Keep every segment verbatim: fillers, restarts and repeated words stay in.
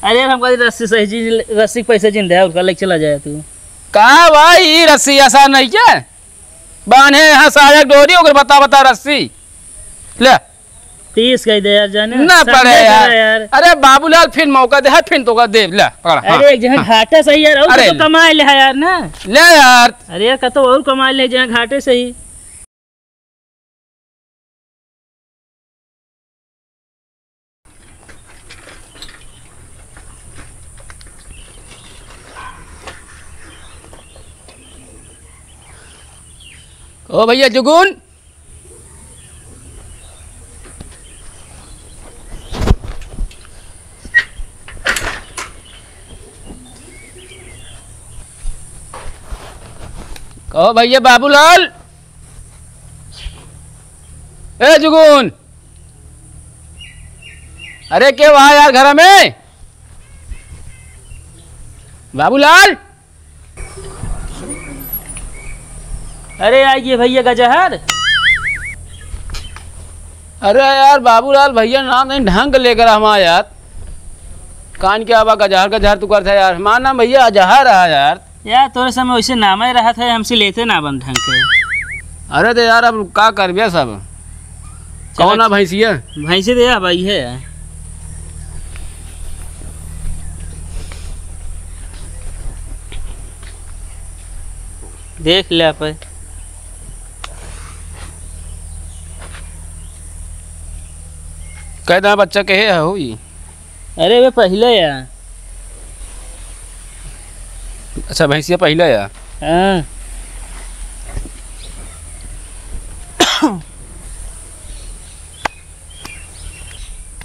अरे यार, हमका रस्सी सही चीज, रस्सी के पैसे जिन दे, उनका लेके चला जाए तू। का भाई, ई रस्सी आसान नहीं क्या? बान्हे यहाँ साया डोरी, ओकर बता बता रस्सी। ले। तीस कह दे यार, जाने ना समझे पड़े यार। करा यार। अरे बाबूलाल, फिर मौका दे, फिर तो का दे, ले, पकड़, हाँ, अरे एक जगह हाँ। घाटा सही यार, और अरे तो ले। कमाए ले है यार ना। ले यार। अरे यार, कतो और कमाए ले, जहाँ घाटे सही। ओ भैया जुगुन, कहो भैया बाबूलाल, ए जुगुन, अरे के वहाँ यार घर में बाबूलाल। अरे आइए भैया गजहर। अरे यार बाबूलाल भैया नाम नहीं ढंग लेकर हमारा यार। कान के आवा गजहर गजहर तू करता है यार। हमारा नाम भैया अजहर है यार। यार तोरे समय वैसे नाम ही रहा था, हमसे लेते ना बन ढंग के। अरे तो यार अब का करबे सब। चला कौन है भैंसिया? भैंसी तो यार भाई है। देख ले आप। कै दाँत बच्चा कहे है हो ई? अरे वे पहले या। अच्छा, भैंसिया पहले या। हाँ।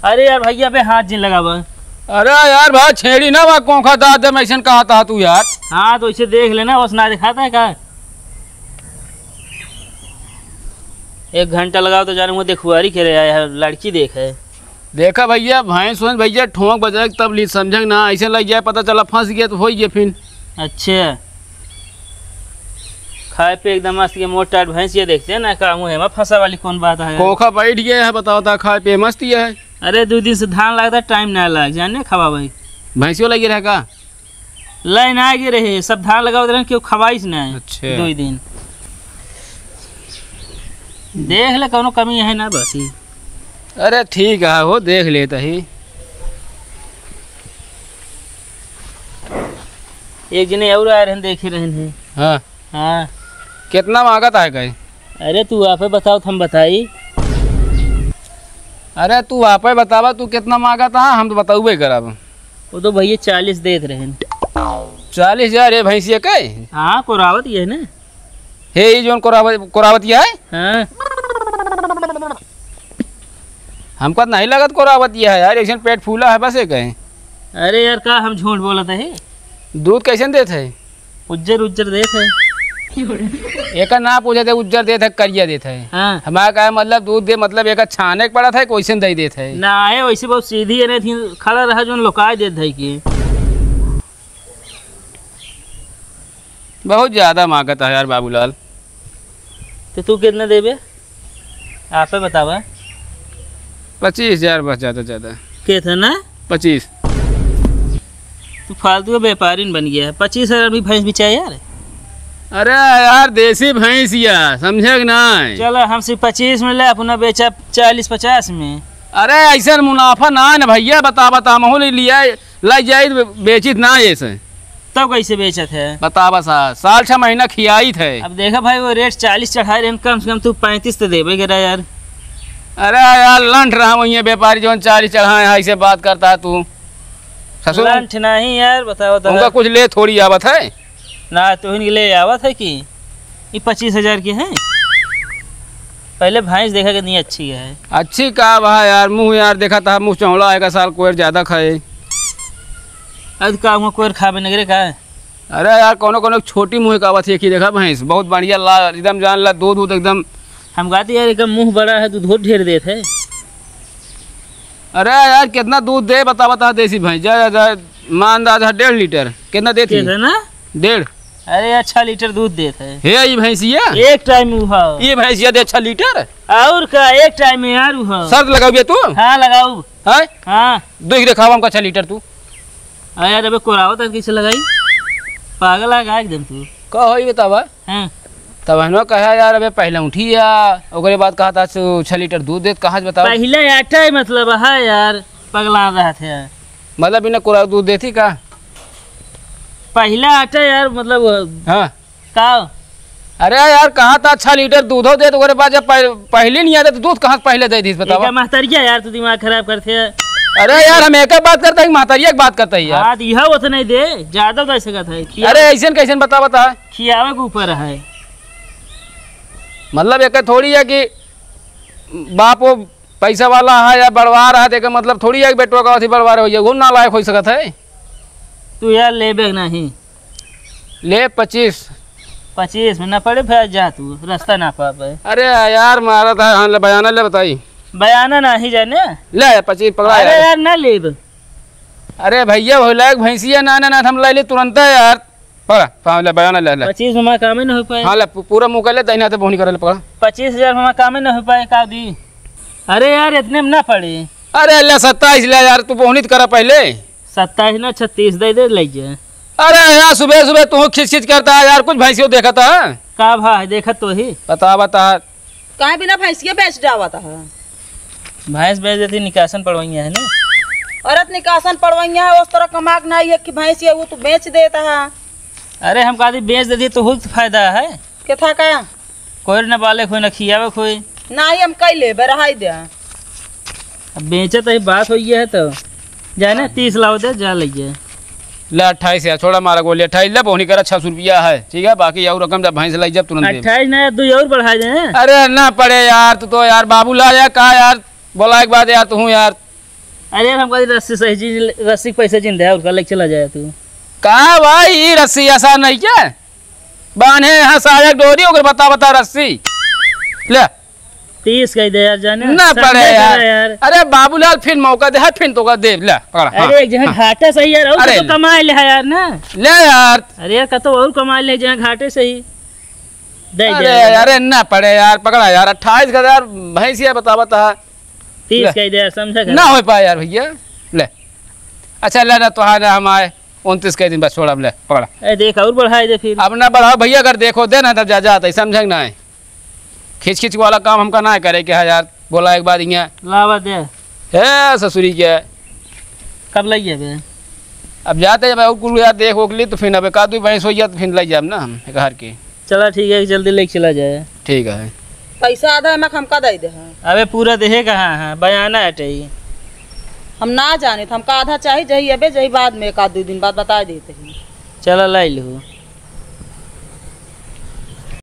अरे यार भैया, बे हाथ जिन लगावा। अरे यार भाई, छेड़ी ना बा, कोखा दाँत दे, मैं ऐसन कहा था तू यार। हाँ, तो इसे देख लेना, बस ना दिखाता है का? एक घंटा लगाओ तो जाने वो देखुआरी के रहे आया है, लड़की देख है। देखा भैया, भैंस वैंस भैया ठोंक बजाए तब ली समझे ना, ऐसे लग जाए पता चला फंस गया तो हो गया फिर। अच्छा, खाए पे एकदम मस्त के मोट टाट भैंस ये देखते हैं ना, का मुँह है, फंसा वाली कौन बात है? कोखा बैठ गया है, बताओ ता खाए पे मस्त ये है। अरे दो दिन से धान लगता है, टाइम ना लग जाने खवा भाई। भैंसियों लगी रह का? लाइन आ गए रहे, सब धान लगावत रहे, क्यों खवाइस ना है। अच्छा। दो ही दिन देख ले, कौनो कमी है ना बाकी। अरे ठीक है, हो देख लेता ही। एक जने और आए रहन, देखे रहन है। हाँ। हाँ। कितना मांगत है कहे? अरे तू आपे बताओ, हम बताई। अरे तू आपे बतावा, तू कितना मांगत है, हम तो बताऊबे करब। वो तो भैया चालीस देत रहन। चालीस हजार ये भैंसिया के? हाँ, कोरावत ये है ना। हे, ई जोन कोरावत, कोरावतिया है? हाँ। हमका तो नहीं लगत कोरावतिया है यार, ऐसन पेट फूला है बस एक है। अरे यार, का हम झूठ बोलत है? दूध कैसन देत है? उज्जर उज्जर देत है। एकर ना पूछे थे, उज्जर देत है, करिया देत है। हाँ। हमारा का मतलब दूध दे, मतलब एकर छाने के पड़त है, कैसन दे देत है? ना है, वैसे बहुत सीधी है, नहीं खड़ा रहा जोन लोकाय देत है कि। बहुत ज्यादा मांगत है यार बाबूलाल। तो तू कितना देबे? आपे बतावा। पच्चीस हजार बस, ज्यादा ज्यादा। कितना? पच्चीस। तू फालतू का व्यापारी बन गया है। पच्चीस हजार भी भैंस बिचाए यार। अरे यार, देसी भैंस या, समझे कि नहीं? चलो, हमसे पच्चीस में ले, अपना बेचा चालीस पचास में। अरे ऐसा मुनाफा ना है ना भैया, बता बता, महू ले लिया। लग जाई तो बेचित ना ऐसे। तब कैसे बेचत है? बतावा सा, साल छह महीना खियाइत है। अब देखा भाई, वो रेट चालीस चढ़ाए रहन, कम से कम तू पैंतीस तो देबे करा यार। अरे यार, लंठ रहा वही व्यापारी जौन चालीस चढ़ाए हैं, ऐसे बात करता है तू। ससुर लंठ नहीं यार, बताओ तो। उनका कुछ ले थोड़ी आवत है। ना, तोहिन के ले आवत है कि ई पच्चीस हजार के है। पहले भैंस देखा कितनी अच्छी है। अच्छी का बा यार, मुँह यार देखा था, मुँह चौड़ा आएगा साल, कोयर ज्यादा खाए। अब का हुआ, कोयर खाबे नगरे का? अरे यार, कोनो कोनो छोटी मुँह का आवत है कि देखा भैंस, बहुत बढ़िया ला, एकदम जान ला, दूध दूध एकदम। हम कहते यार, एक मुँह बड़ा है, दूध बहुत ढेर देत है। अरे यार, कितना दूध दे, बता, बता, देसी भैंस, जा, जा, जा, मान अंदाज है डेढ़ लीटर। कितना देती? कितना? डेढ़। अरे, अच्छा लीटर दूध देत है। हे, ई भैंसिया? एक टाइम उहा। ई भैंसिया दे अच्छा लीटर? और का, एक टाइम में यार उहा। शर्त लगाओगे तू? हाँ, लगाओ। हैं? हाँ। देख, देखावा हमका अच्छा लीटर तू। अरे यार, अबे कोरावत है, कैसे लगाई? पागल है का एकदम तू? का होई बतावा? हाँ। तब हनो कहा यार, अबे पहले उठी या, ओकरे बाद कहा था, "छह लीटर दूध देत," कहाँ से बतावा? पहले आटा है, मतलब, है यार, पगला रहा थे। मतलब, इन्हें कोरा दूध देती का? पहले आटा यार, मतलब, हाँ। का? अरे यार, कहा था, "छह लीटर दूधो देत," ओकरे बाद जब पह-, पहले नहीं आते, तो दूध कहाँ से पहले दे दीस, बतावा? एका महतरिया यार, तू दिमाग खराब करते है। अरे यार, हम एक बात करते हैं, महतरिया की बात करते हैं यार। हाँ, तो यह उतना ही दे, ज्यादा दे सकत है। खिया-, अरे, ऐसन कैसन बता, बता। खियावे के ऊपर है। मतलब, एक थोड़ी है कि बाप वो पैसा वाला है या बड़वार है, तो एकर मतलब थोड़ी है कि बेटवा का अथी बड़वार हो जाए, वो नालायक हो सकत है। तू यार लेबे नहीं। ले पच्चीस। पच्चीस में ना पड़े, फिर जा तू, रास्ता ना पाबे। अरे यार, मारा था, हाँ, ले बयाना ले बताई। बयाना नहीं जाने। ले पच्चीस पकड़ा अरे यार। यार, ना लेब। अरे भैया, भोला एक भैंसिया ना, ना, ना, हम ले ले तुरंत यार। पकड़ा, हाँ, ले बयाना ले, ले। पच्चीस में हमारा कामे ना हो पाए। हाँ, ले पू-, पूरा मुँह कर ले, दाहिने हाथे बोहनी करे ले, पकड़ा। पच्चीस हजार में हमारा कामे ना हो पाए, का दी? अरे यार, इतने में ना पड़े। अरे ले सत्ताईस ले यार, तू बोहनी तो करा पहले। सत्ताईस ना, छत्तीस दे दे, ले जा। अरे यार, सुबह सुबह तू खिच खिच करता है यार, कुछ भैंसियों देखता है? का भाई, देखत तो ही। बता, बता। काहे बिना भैंसिया बेच जावत है? भैंस बेच देती, निकासन पड़वइया है ना। औरत निकासन पड़वइया है, उस तरह कमाक ना है कि भैंसिया वो तू बेच देता है। अरे, हम कहती बेच देती तो हुल फायदा है। के था का? कोई न पाले कोई, न खियावे कोई। नाही, हम कई लेबे, रहाई दे। अब बेचे तो ही बात होई है तो। जाने तीस लाओ दे, जा लइए। ले अट्ठाईस यार, छोड़ा मारा गोली, अट्ठाईस ले, बोहनी करा, छह सौ रुपया है, ठीक है, बाकी और रकम जब भैंस लाई जब तुरंत दे। अट्ठाईस ना, दो और बढ़ा दे। अरे ना पड़े यार, तू तो यार बाबूलाल यार, का यार, बोला एक बात यार, तू हूँ यार। अरे यार, हमका रस्सी सही चीज, रस्सी के पैसे जिन दे, उसका लेके चला जाए तू। का भाई, ई रस्सी आसान नहीं क्या? बान्हे यहाँ साया डोरी, ओकर बता बता रस्सी। ले। तीस कह दे यार, जाने ना समझा पड़े करा यार। यार। अरे बाबूलाल, फिर मौका दे, फिर तो का दे, ले, पकड़ा, हाँ, अरे एक जगह हाँ। घाटे सही यार, और अरे तो ले। कमाए ले है यार ना। ले यार। अरे यार, कतो और कमाए ले, जहाँ घाटे सही। दे दे अरे यार। अरे ना पड़े यार, पकड़ा यार, अट्ठाईस हजार भैंसिया बता बता। तीस ले। कह दे यार, समझा करा। ना हो पाए यार भैया, ले। अच्छा ले ना, तोहार ना हम आए, उनतीस कह दिन बस, छोड़ अब, ले, पकड़ा। ए, देख, और बढ़ाई दे फिर। अब ना बढ़ाओ भैया, अगर देखो दे ना तब जा, जाता है, समझे ना है। खिच खिच वाला काम हमका ना करे के है यार, बोला एक बार यहाँ। लावा दे। हे ससुरी के। कब लइए बे? अब जाते जब और कुल यार देख ओख ली तो फिर अब एक आध दुई भैंस हो जाए तो फिर लइ जाब ना हम एक हर के। चला ठीक है, जल्दी लेके चला जाए। ठीक है। पैसा आधा एमा हमका दे दे है। अबे पूरा देहे कहाँ है, बयाना हटे ही। हम ना जाने, तो हमका आधा चाही, जही अबे, जही बाद में, एक आध दुई दिन बाद बता देते हैं। चला लाई लहू।